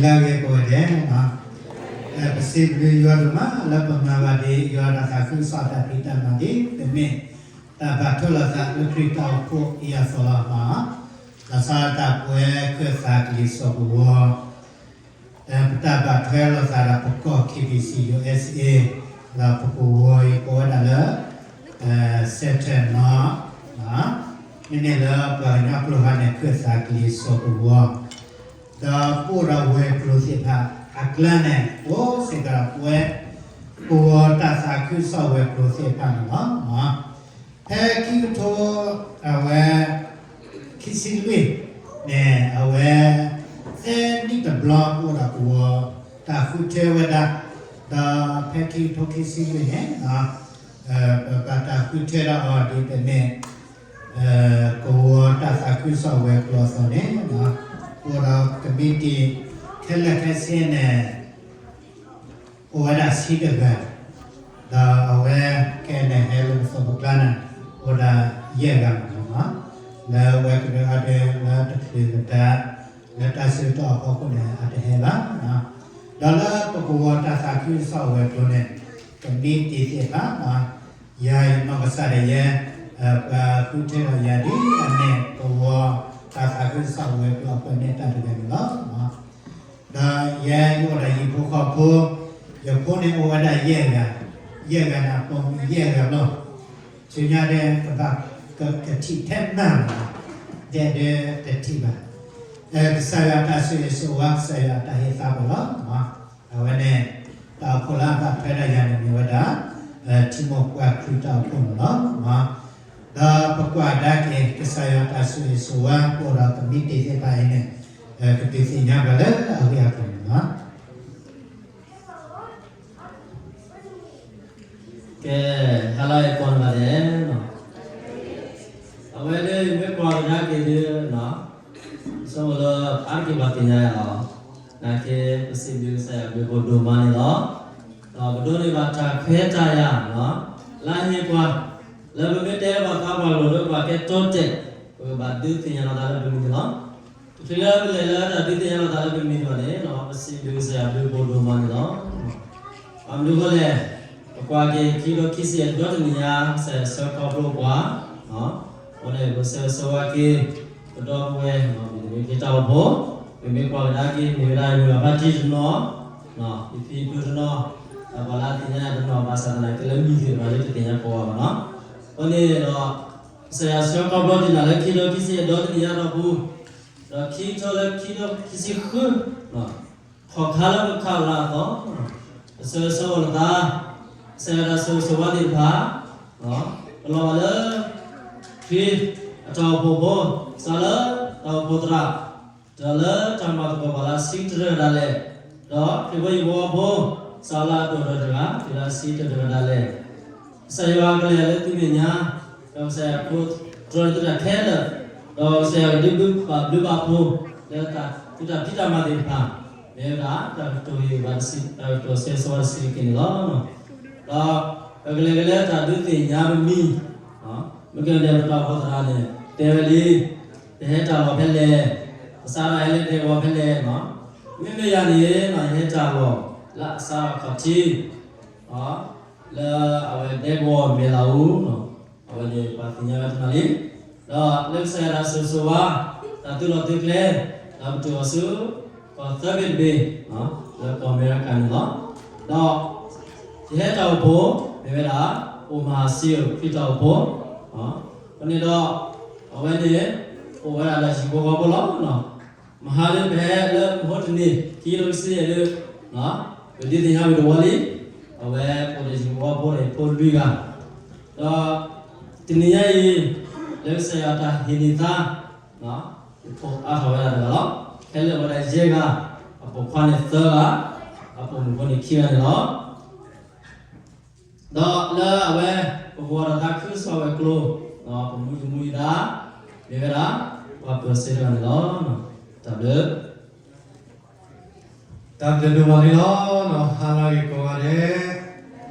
ဂ့ၤကိးဂၤဒဲး, ပစံးဘျုးယွၤဒိၣ်မးလၢပမၤဘၣ်ဒံး ယွၤတၢ်သးခုကစီၣ်တၢ်ဖံးတၢ်မၤဒ်ပမ့ၢ် တၢ်ဘၣ်ထွဲလိာ်သးလၢခရံာ်တၢ်အိၣ်ဖှိၣ်အံၤအသိးလီၤ. ဘၣ်ဆၣ်တၢ်ပဝဲခၢၣ်သးကလံၤစိးကဝီၤ ပတၢ်ဘၣ်ထွဲလိာ်သးဒီးပကီၢ် ခ့ဘံၣ်စံၣ် ယူၣ်အ့စ့ၣ်အ့ၣ် ဒီးပကဝီၤအံၤကိးဝဲဒၣ်လၢ Sentinel, မ့မ့ၢ်လၢပှၤကညီကျိာ်ဟါန့ၣ် ခၢၣ်သးကလံၤစိးကဝီၤ, ဒီးပအိၣ်ဒီးဝဲၤကျိၤသ့ၣ်တဖၣ်အကျါန့ၣ် အိၣ်စ့ၢ်ကီးဒီးပဝဲ ကဝီၤတၢ်သးခုကစီၣ်ဝဲၤကျိၤသ့ၣ်တဖၣ်န့ၣ်လီၤ. ဖဲခံကထိ အဝဲ ခံဆံလွံၢ်န့ၣ် အဝဲ သၢနံၣ်တဘျီအိၣ်ဒီးကဝီၤတၢ်ဃုထၢဝဲဒၣ်, ဒီးဖဲခံကထိခံဆံလွံၢ်န့ၣ် ပဘၣ်တၢ်ဃုထၢဒီးအီၤဒ်ပမ့ၢ် ကဝီၤတၢ်သးခုကစီၣ်ဝဲၤကျိၤအသိးန့ၣ် အိၣ်ဒီးကမံးတံာ်ခဲလၢာ်ခဲဆ့န့ၣ် အိၣ်ဝဲဒၣ်ဆံတဂၤ, ဒီးအဝဲကဲန့ၣ်ဟဲလၢပသိးပကျါန့ၣ် အိၣ်ဒၣ်ယဲၢ်ဂၤန့ၣ်လီၤ. လၢဝဲကရၢအါဒၢလၢတချုးကတၢၢ် လၢတၢ်ဆၢကတီၢ်အဖီခိၣ်န့ၣ် အတဟဲဘၣ်, ဒီးလၢပကဝီၤတၢ်သးခုကစီၣ်ဝဲၤကျိၤန့ၣ် ကမံးတံာ်သ့ၣ်တဖၣ် ယၤအံၤနီၢ်ကစၢ်ဒၣ်ယဲ ပှၤဃုထၢဒီးယၤဒ်အမ့ၢ်ကဝီၤတၢ်သးခုကစီၣ်ဝဲၤကျိၤအပၢၤန့ၢ်တၢ်တဂၤန့ၣ်လီၤ. ဒီးယဲယအိၣ်ဒီးယဖိဃီဖိ, ယဖိန့ၣ်အိၣ်ဝဲဒၣ်ယဲၢ်ဂၤ, ယဲၢ်ဂၤန့ၣ် ပိာ်မုၣ်ယဲၢ်ဂၤလီၤ. ဆူညါဒဲး ကဘၣ်ကထံၣ်ထဲနၢ်လီၤ, ဒဲးဒဲးတထံၣ်ဘၣ်. ကစၢ်ယွၤတၢ်ဆိၣ်ဂ့ၤဆိၣ်ဝါ ကစၢ်ယွၤတၢ်ဟ့ၣ်သးပှၢ်လီၤ. အဝဲန့ၣ် တၢ်အိၣ်ဖှိၣ်လၢအဘၣ်ထွဲဒီးယၤန့ၣ်မ့ၢ်ဝဲဒၣ် ထံမိၢ်ပှၢ်ခရံာ်တၢ်အိၣ်ဖှိၣ်န့ၣ်လီၤ. ဒီးပကွၢ်ကဒါက့ၤ ကစၢ်ယွၤတၢ်ဆိၣ်ဂ့ၤဆိၣ်ဝါ အိၣ်ဒီးကမံးတံာ်သ့ၣ်တဖၣ်အံၤန့ၣ် ကဒုးသ့ၣ်ညါပှၤလၢအဂ့ၢ်အကျိၤန့ၣ်လီၤ. ကဲ, ဟါလၢအဂ့ၤကိးဂၤဒဲး, အဝဲဒၣ်မ့ၢ်ကွၢ်ကဒါက့ၤဒီး ဆိမိၣ်လၢအါတက့ၢ်ပှၤသ့ၣ်ညါယၤလီၤ. နာ်က့ ပစံးဘျုးကစၢ်ယွၤဘျုးဖှိၣ်ဒိၣ်မးန့ၣ်လီၤ. ဒီးပဒိးန့ၢ်ဘၣ်တၢ်ခွဲးတၢ်ယာ် လၢအဟ့ၣ်ပှၤ လၢပမ့ၢ်တဲပှၤသးပှၢ်လိၤလၢပှၤကဲတိတဲာ် ပကဘၣ်ဒုးသ့ၣ်ညါလီၤသးလၢပမံၤန့ၣ်လီၤ. တချုးလၢပလဲၤလၢတၢ်ဒုးသ့ၣ်ညါလီၤသးလၢပမံၤဒံးဘၣ်န့ၣ် ပစံးဘျုးကစၢ်ယွၤဘျုးဖှိၣ်ဒိၣ်မးန့ၣ်လီၤ. ဘၣ်မနုၤအဃိလဲၣ်, ပကွၢ်က့ၤခံကထိခံဆံအဒီတနံၣ်ညါ ကစၢ်ယွၤဆှၢခီဖျိပှၤ အဃိန့ၣ်ပဆၢဂ့ၤဆၢဝါက့ၤ ပဒီပုၢ်ဝဲၢ် မ့တမ့ၢ်ခရံာ်တၢ်အိၣ်ဖှိၣ်, မ့မ့ၢ်ကွၢ်ကဒါက့ၤ မ့ၢ်ဝဲဒၣ်ယမုၢ်ဂၤဖါတံၢ်တနီၤ, ယဖံဖုတနီၤ, ဒီးပှၤလၢအသ့ၣ်ညါယၤတနီၤ ဘၣ်ဆၣ်သနာ်က့လၢမံၤသ့ၣ်တဖၣ်လၢတသ့ၣ်ညါကိးဂၤဘၣ်နီၤ. အဃိန့ၣ်ဒီး ကစၢ်ယွၤဆှၢခီဖျိဒံးနၤလၢခံကထိခံဆံအဒီတနံၣ်ညါအတီၢ်ပူၤ, ဒီးခံကထိလၢခံကထိခံဆံဃု ခီၣ်ခါလၢပကခးလီၤအသီ, ပဆၢဂ့ၤဆၢဝါလိာ်သး, ကစၢ်ယွၤတၢ်ဆိၣ်ဂ့ၤဆိၣ်ဝါသ့ၣ်တဖၣ်, ပလီၤဘၣ်လၢ ခရံာ်အတၢ်အိၣ်ဖှိၣ်ဖိ, စးလၢတၢ်အိၣ်ဖှိၣ်သရၣ်, ဒီးလၢတၢ်မၤသကိးပှၤလၢအဆံးကတၢၢ်တဂၤဒၣ်လဲာ်, ဒီးခရံာ်ဖိယံၤဖိအဖိ, စးလၢအဒိၣ်ထီၣ်တဂၤ တုၤလၢအဆံးကတၢၢ်တဂၤဒၣ်လဲာ် ကစၢ်ယွၤကလဲၤလၢသုမဲာ်ညါ, ဒီးကစၢ်ယွၤကဒုးတြီသုတၢ်ခဲလၢာ်, ဒီးကစၢ်ယွၤကဒုးဘၣ်ဘျုးဘၣ်ဖှိၣ် လၢသုတၢ်ဖံးတၢ်မၤသ့ၣ်တဖၣ်, မ့ၢ်ဝဲဒၣ်တၢ်ကတိၤဟ့ၣ်ဂံၢ်ဘါတဆံ, တၢ်ကတိၤဆၢဂ့ၤဆၢဝါတဆံးတက့ၢ်န့ၣ်လီၤ. ဒီးပကလဲၤကလဲၤတၢ်ဒုးသ့ၣ်ညါပမံၤ, မ့ၢ်ကဲဒဲးပတၢ်အိၣ်ဖှိၣ်သရၣ်န့ၣ် တဲဝဲလံ, ယဟဲတၢ်လီၢ်ဖဲလဲၣ်, ကစးထီၣ်ဟဲလၢဒဲကဝီၤဖဲလဲၣ်, မ့မ့ၢ်ယၤန့ၣ် ယဟဲတၢ်လီၢ်လၢအစးထီၣ်ခီၣ်ထံး လၢအဝဲဒဲကဝီၤမဲၢ်လးအူ, အဝဲန့ၣ်ပှၤသ့ၣ်ညါဝဲတနီၤလံ, ဒီးလၢကစၢ်ယွၤတၢ်ဆိၣ်ဂ့ၤဆိၣ်ဝါ, တၢ်သုးလီၢ်သုးကျဲ, ဒီးပတုၤအီၤဆူ ကီၢ်သၢဘ့ၣ်တဘ့ၣ်, လၢကီၢ်အမဲရကၤန့ၣ်လီၤ. ဒီး ယဟဲတၢ်အိၣ်ဖှိၣ် မ့ၢ်ဝဲဒၣ် အိၣ်မၤဟးစံယိၣ်ခရံာ်တၢ်အိၣ်ဖှိၣ်, အဃိန့ၣ်ဒီး အဝဲန့ၣ် အိၣ်ဝဲဒၣ်လၢဟံၣ်ဖိဃီဖိလီၤ. မဟါလၢပဟဲလၢမဟါတနံၤ ခံကထိခံဆံယဲၢ်လၢ ပဒုးသ့ၣ်ညါဝံၤတဝီလံ, အဝဲအိၣ်ဒီးဟံၣ်ဖိဃီဖိန့ၣ် ဖိလွံၢ်ဂၤ, ဒီးတနံၤညါအံၤ လၢကစၢ်ယွၤတၢ်ဟ့ၣ်န့ၢ်သါ ယဖိအါထီၣ်ဝဲဒၣ်တဂၤလီၤ. ခဲလၢာ်ဝဲဒၣ်ယဲၢ်ဂၤ, အပိာ်ခွါန့ၣ်သၢဂၤ, အပိာ်မုၣ်ဖိန့ၣ်ခံဂၤန့ၣ်လီၤ. ဒီးလၢအဝဲ ပကဝီၤတၢ်သးခုကစီၣ်ဝဲၤကျိၤ, ပမူယမူယဒါ, မ့ၢ်ဝဲဒၣ် ပှၤပၢၤစ့တဂၤန့ၣ်လီၤ. တၢ်ဘျုး တၢ်ဘျုးဒိၣ်မးန့ၣ်လီၤ. ဟါလၢအဂ့ၤကိးဂၤဒဲး,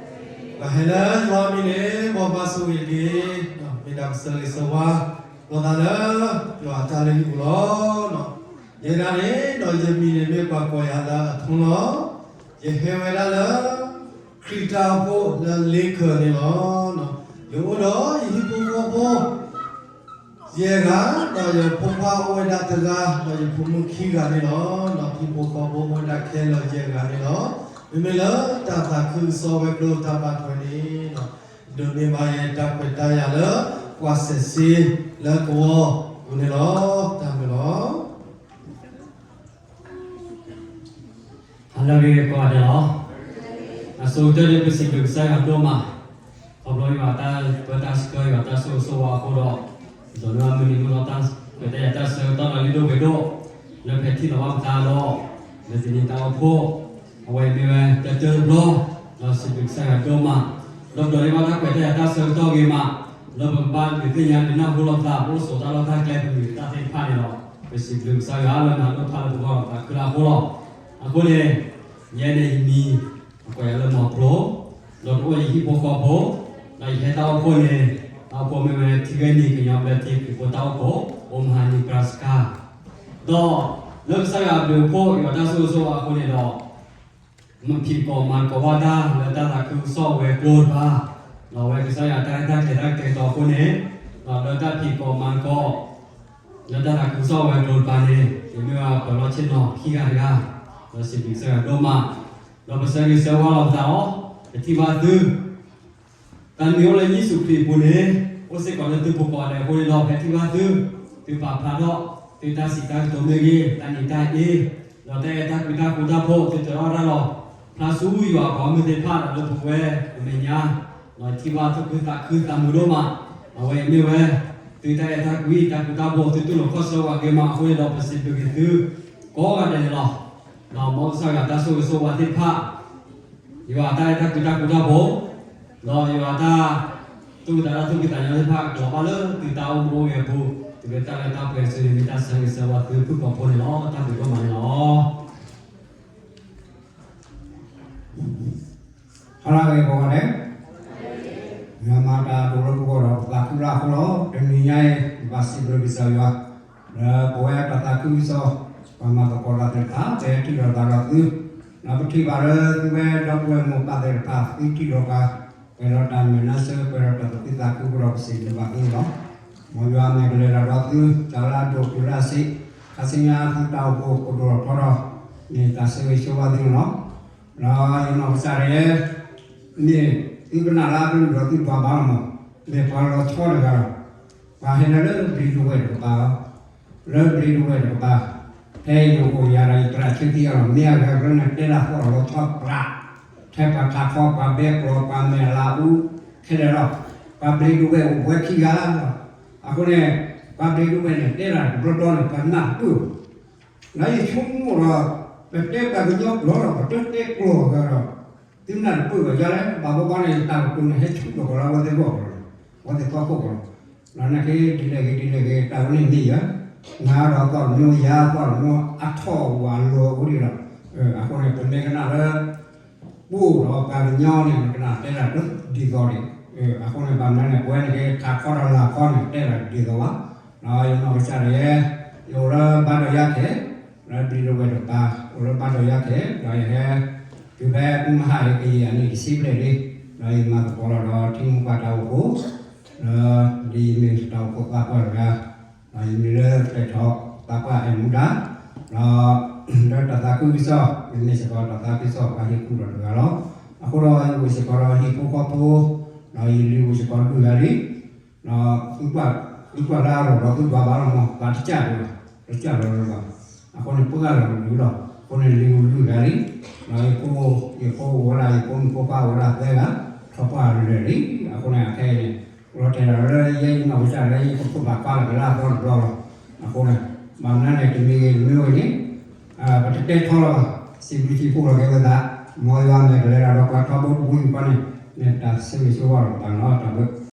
ပဟဲလၢယွၤအမံၤန့ၣ် မ်ပဘါဆိၣ်ဂ့ၤတက့ၢ်. မ့ၢ်ဒၣ်ပဆၢဂ့ၤဆၢဝါလိာ်သးလၢ ယွၤအတၢ်လုၢ်ဟံၣ်ပူၤလီၤ. ယဲဒၣ်န့ၣ်ဒီး ယမံၤန့ၣ်မ့ၢ်ပှၤကိးယၤလၢအထူလီၤ. ယဟဲဝဲဒၣ်လၢ ခရံာ်တၢ်အိၣ်ဖှိၣ်လၢလ့ခၢးန့ၣ်လီၤ. ယအိၣ်ဒီးယဟံၣ်ဖိဃီဖိ ယဲၢ်ဂၤ, ဒီးယဖိခွါအိၣ်ဝဲဒၣ်တဂၤ, ဒီးယဖိမုၣ်ခံဂၤန့ၣ်လီၤ. ဒီးဟံၣ်ဖိဃီဖိအိၣ်ဝဲဒၣ်ခဲလၢာ်ယဲၢ်ဂၤန့ၣ်လီၤ. မ့မ့ၢ်လၢတၢ်သးခုကစီၣ်ဝဲၤကျိၤတၢ်ဘၣ်ထွဲန့ၣ် ဒိးန့ၢ်ဘၣ်ယဲတၢ်ခွဲးတၢ်ယာ်လၢ ပှၤစဲးစ့လၢကဝီၤပူၤန့ၣ်လီၤ. တၢ်မုာ်လီၤ. ဟါလၢအဂ့ၤကိးဂၤဒဲးလီၤ. အဆိကတၢၢ်န့ၣ် ပစံးဘျုးကစၢ်ယွၤဒိၣ်မး, ခီဖျိယွၤတၢ်ပၢတၢ်ဆှၢ ယွၤတၢ်ဆိၣ်ဂ့ၤဆိၣ်ဝါအဃိဒီး, ဒိးန့ၢ်ဘၣ်မုၢ်နံၤမုၢ်သီတၢ်ခွဲးတၢ်ယာ်တၢ်ဆၢကတီၢ်လၢလံာ်ဒိၣ်ဂ့ၤဒိၣ်, လၢဖဲထံၣ်လိာ်ဘၣ်ပသးဒီး, လၢတနံၤတၢ်အိၣ်ဖှိၣ်, အဝဲမ့ၢ်ဝဲတၢတၢၢ်တဘျီ, ဒီးစံးဘျုးကစၢ်ယွၤဒိၣ်မး, ဒီးဒိးန့ၢ်ဘၣ်တၢ်ခွဲးတၢ်ယာ်တၢ်ဆၢကတီၢ်ဂ့ၤမး, လၢပကဘၣ်ဒုးသ့ၣ်ညါဒုးနၢ်ဟူလိာ်ပသး ပအိၣ်ဆိးတၢ်လီၢ်တၢ်ကျဲပမံၤတၢ်သ့ၣ်တဖၣ်န့ၣ်လီၤ. ပစံးဘျုးကစၢ်ယွၤလၢမၤလိာ်ဖးလၢပဂီၢ်ဒီးသးခုလၢအဃိလီၤ. အဃိန့ၣ်, ယဲန့ၣ်ယမံၤ, အကိးယၤလၢမီၤကျိၤ, ဒီးတအိၣ်ယဟံၣ်ဖိဃီဖိ, ဒီးယဟဲတၢ်အိၣ်ဖှိၣ်န့ၣ်, တၢ်အိၣ်ဖှိၣ်မ့ၢ်ဝဲထံဂ့ၢ်နံၤကညီဘျၢထံခရံာ်ဖိတၢ်အိၣ်ဖှိၣ်, အိၣ်မဟါနံၤပြစခါ, ဒီးလၢကစၢ်ယွၤအဘျုးအဖှိၣ် ယွၤတၢ်ဆိၣ်ဂ့ၤဆိၣ်ဝါအဃိန့ၣ်ဒီး မ့ၢ်ဖံးကိးမၤသကိးဘၣ်တၢ်လၢတၢ်သးခုကစီၣ်ဝဲၤကျိၤတပၤ, ဒီးအဝဲကစၢ်ယွၤတၢ်ရဲၣ်တၢ်ကျဲၤတၢ်ကတဲာ်ကတီၤအဃိန့ၣ်, ဒီးလၢတၢ်ဖံးကိးမၤသကိး လၢတၢ်သးခုကစီၣ်ဝဲၤကျိၤတပၤန့ၣ် ယမ့ၢ်ဝဲပှၤလီၢ်ဆ့ၣ်နီၤခံဂၤတဂၤ, ဒီးစံးဘျုးကစၢ်ယွၤဒိၣ်မး, ဒီးပဆၢဂ့ၤဆၢဝါလီၤပသးလီၤ. ပထံၣ်ဘၣ်သု တၢ်မ့ၢ်အိၣ်လၢယ့ၣ်ၡူးခရံာ်အပူၤန့ၣ်, အိၣ်စ့ၢ်ကီးလၢသုပူၤကိးဂၤဒဲးအဃိန့ၣ်ဒီး ပထံၣ်ဘၣ်သု, သုပာ်ဖျါထီၣ်, သုတၢ်စံးတၢ်ကတိၤမ့ၢ်ဂ့ၤ, တၢ်နံၤတၢ်အ့, ဒီးတၢ်အဲၣ်တၢ်ကွံတၢ်ဃူတၢ်ဖိး သုတၢၤထီၣ်တၢ်လီၤ, ဖျါဆူယွၤအပှၤဂီၢ်မုၢ်သ့ၣ်တဖၣ်ဒီးလၢပဝဲအမဲာ်ညါ, ဒီးထံၣ်ဘၣ်သူၣ်ခုသးခုသးမုာ်ဒိၣ်မး, အဝဲအံၤမ့ၢ်ဝဲ, သုတၢ်အဲၣ်တၢ်ကွံတၢ်ဃူတၢ်ဖိး သုတူၢ်လိာ်ခီၣ်ဆၢဝဲအဂ့ၤမးအဃိန့ၣ်ဒီး ပစံးဘျုးက့ၤသု, ကိးဂၤဒဲးန့ၣ်လီၤ. ဒီးမ်ကစၢ်ယွၤတၢ်ဆိၣ်ဂ့ၤဆိၣ်ဝါသ့ၣ်တဖၣ် ယွၤအတၢ်အဲၣ်တၢ်ကွံတၢ်ဃူတၢ်ဖိး, ဒီးယွၤအတၢ် သူၣ်ကသးတၢ်သူၣ်ဖှံသးညီသ့ၣ်တဖၣ် ကလီၤဘၣ်လၢသုတၢ်အိၣ်မူအိၣ်ဂဲၤအပူၤ, တုၤလၢတၢ်လၢတၢ်ပှဲၤအစုန့ၣ် မ့ၢ်တၢ်ဆၢဂ့ၤဆၢဝါသုဖုၣ်ကိာ်ဖိန့ၣ်လီၤ. တၢ်ဘျုးဒိၣ်မးန့ၣ်လီၤ. ဟါလၢအဂ့ၤကိးဂၤဒဲး, ယွၤမၤတၢ်ဒိၣ်လၢပဂီၢ်ဒီးပသးခုလၢအဃိလီၤ. တနံၤညါအံၤ ပဘၣ်စံးဘျုးကစၢ်ယွၤ, လၢပဝဲပသးခုကစီၣ်, ပှၤမၤသကိးတၢ်သ့ၣ်တဖၣ် ပဟဲထံၣ်လိာ်သးဒီးသု, ဒီးပထံၣ်ဘၣ်လၢသုဝဲဒီပုၢ်ဝဲၢ်မိၢ်ပၢ်သ့ၣ်တဖၣ် သုထံၣ်လိာ်ပှၤ, ပှဲၤဒီးတၢ်မဲာ်နါဆၢ ပှဲၤဒီးတၢ်သူၣ်ခုသးခုအဃိဒီးပစံးဘျုးဘၣ်သုန့ၣ်လီၤ. မ်ယွၤမဲာ်ကလဲၤတၢ်ဒီးသု, တၢ်လၢအဒိၣ်တုၤလၢအဆံး, ခါဆူညါသုတၢ်အိၣ်ဖှိၣ်ကဒိၣ်ထီၣ်ထီထီၣ်, မ့ၢ်တၢ်ဆၢဂ့ၤဆၢဝါသုန့ၣ်လီၤ. ဒီးယနီၢ်ကစၢ်ဒၣ်ယဲ မ့ၢ်သုကနၣ်လၢအကလုၢ်ဒီးသုပှၤဘၣ်လီၤမး, မ့ၢ်ပှၤလီၤဆီတဂၤလီၤ. ပှၤဟဲလၢလၢဘျံးဒဝဲၢ်တကပၤ, လၢဘျံးဒဝဲၢ်တကပၤ, ဖဲအံၤန့ၣ်အိၣ်ယၤဒီးယသရၣ်ဆၢခံဂၤလီၤ. မ့ၢ်အဂၤကရၢန့ၣ် တဲတၢ်သီၣ်လီၤဆီပြး, ထဲပှၤထးခီ ပှၤဘဲကျိၤ ပှၤမဲာ်လးအူ, ခဲလၢာ်လီၤ. ပှၤဘျံးဒဝဲၢ်အိၣ်ဝဲခံဂၤလီၤ. အဃိန့ၣ် ပှၤဘျံးဒဝဲၢ်န့ၣ် တဲတၢ်တဘျီဘျီန့ၣ် ပှၤနၢ်တပၢၢ်ဘၣ်. လၢယဆိကမိၣ်ဒီး ပတဲပှၤကညီကျိာ်ဒီး ပတတဲကျိာ်အဂၤဒီး သုနၢ်တပၢၢ်ဘၣ်ယၤလဲၣ်. ဘၣ်ဘျီဘျီန့ၣ် ယတၢ်ကတိၤန့ၣ် ဟဲဆူၣ်ထီၣ်ကီးလၢအဝဲသ့ၣ်ဂီၢ်ကီးလီၤ, အဝဲသ့ၣ်သီခိၣ်ကီးလီၤ. ဒီးနာ်က့ ဒ်လဲၣ်ဂ့ၤဒ်လဲၣ်ဂ့ၤ တၢ်ဝဲန့ၣ်မ့ၢ်ယၤ, နၤဒီးသီၣ်တမံၤ ယၤသီၣ်တမံၤ အထီၣ်ဝဲအလီၢ်အိၣ်ဒံးလီၤ. အဃိန့ၣ် ပမ့ၢ်ကနၣ်လၢ ပှိၢ်ဒီးပှၤကညီန့ၣ် နကနၣ်တဲတၢ်ဒ်သိးန့ၣ်, အဃိန့ၣ် ဘၣ်မနုၤန့ၣ် ပဝဲန့ၣ်က့ ထးခီဒီးလၢ်ခီန့ၣ် တဲတၢ်ဒ်သိးဘၣ်. ဒီးယနီၢ်ကစၢ်ဒၣ်ယဲ ယအိၣ်လၢဘါဒီးယါခဲၣ်, လၢဘျံးဒဝဲၢ်တကပၤ, အိၣ်လၢဘါဒီးယါခဲၣ်, ဒီးယဟဲ တုၤဖဲအူမဟါအံၤ ကယံာ်အနံၣ်တဆံဘျဲၣ်လံ, ဒီးယမၤသကိးလီၤဒီးထံမိၢ်ပှၢ်တၢ်အိၣ်ဖှိၣ်, ဒီးဒ်ယမ့ၢ်တၢ်အိၣ်ဖှိၣ်သးပှၢ်တဂၤ, ဒီးယမံၤလၢပဲာ်ထီၣ်သးပှၢ်အဲၣ်မူဒါ, ဒီး လၢတၢ်သးခုကစီၣ် ယမ့ၢ်စ့ၢ်ကီးတၢ်သးခုကစီၣ်ပှၤဟ့ၣ်ကူၣ်ဒီးတဂၤလီၤ. အဃိဒီးယအိၣ်စ့ၢ်ကီးဒီးဟံၣ်ဖိဃီဖိ, ဒီးယလံၤအိၣ်စ့ၢ်ကီးလွံၢ်ဂၤလံ, ဒီး သုကွၢ်လၢအလီၢ်ဒီးသုပှၤဘၣ်လီၤမး ပှၤတကၢ်ဒီး တကၢ်ဒီးလၢၤဘၣ်. အဃိန့ၣ် ပှၤဂၤလီၤကလုာ်လီၤ. အဃိန့ၣ် လံၤအိၣ်လွံၢ်ဂၤလံ, ဒီးယဖိ, ယဖိအိၣ်ဝဲဒၣ် ယဖိမုၣ်ဖိခွါအိၣ်ဝဲဒၣ်သၢဂၤ, ထီၣ်ပှၢ်လၢာ်လံ. အဃိန့ၣ် အခဲအံၤန့ၣ် လီၤတဲာ်ဒီးလၢယဲယနီၢ်ကစၢ်လၢယကဖိဘၣ်ခွါလၢကလၢအသီတဘျီလီၤ. အဃိန့ၣ် ဘၣ်မနုၤန့ၣ် တမံၤဂ့ၤတမံၤဂ့ၤန့ၣ် ပတတဲထီလီၤဘၣ်, စံးဘျုးစံးဖှိၣ်လီၤက့ၤဝဲသး, မ်ယွၤမဲာ်ကလဲၤတၢ်ဒီးပှၤထီဘိတဘိယူၢ်ဃီန့ၣ် မ့ၢ်တၢ်ဆၢဂ့ၤဆၢဝါလီၤပသးန့ၣ်လီၤ. တၢ်ဘျုး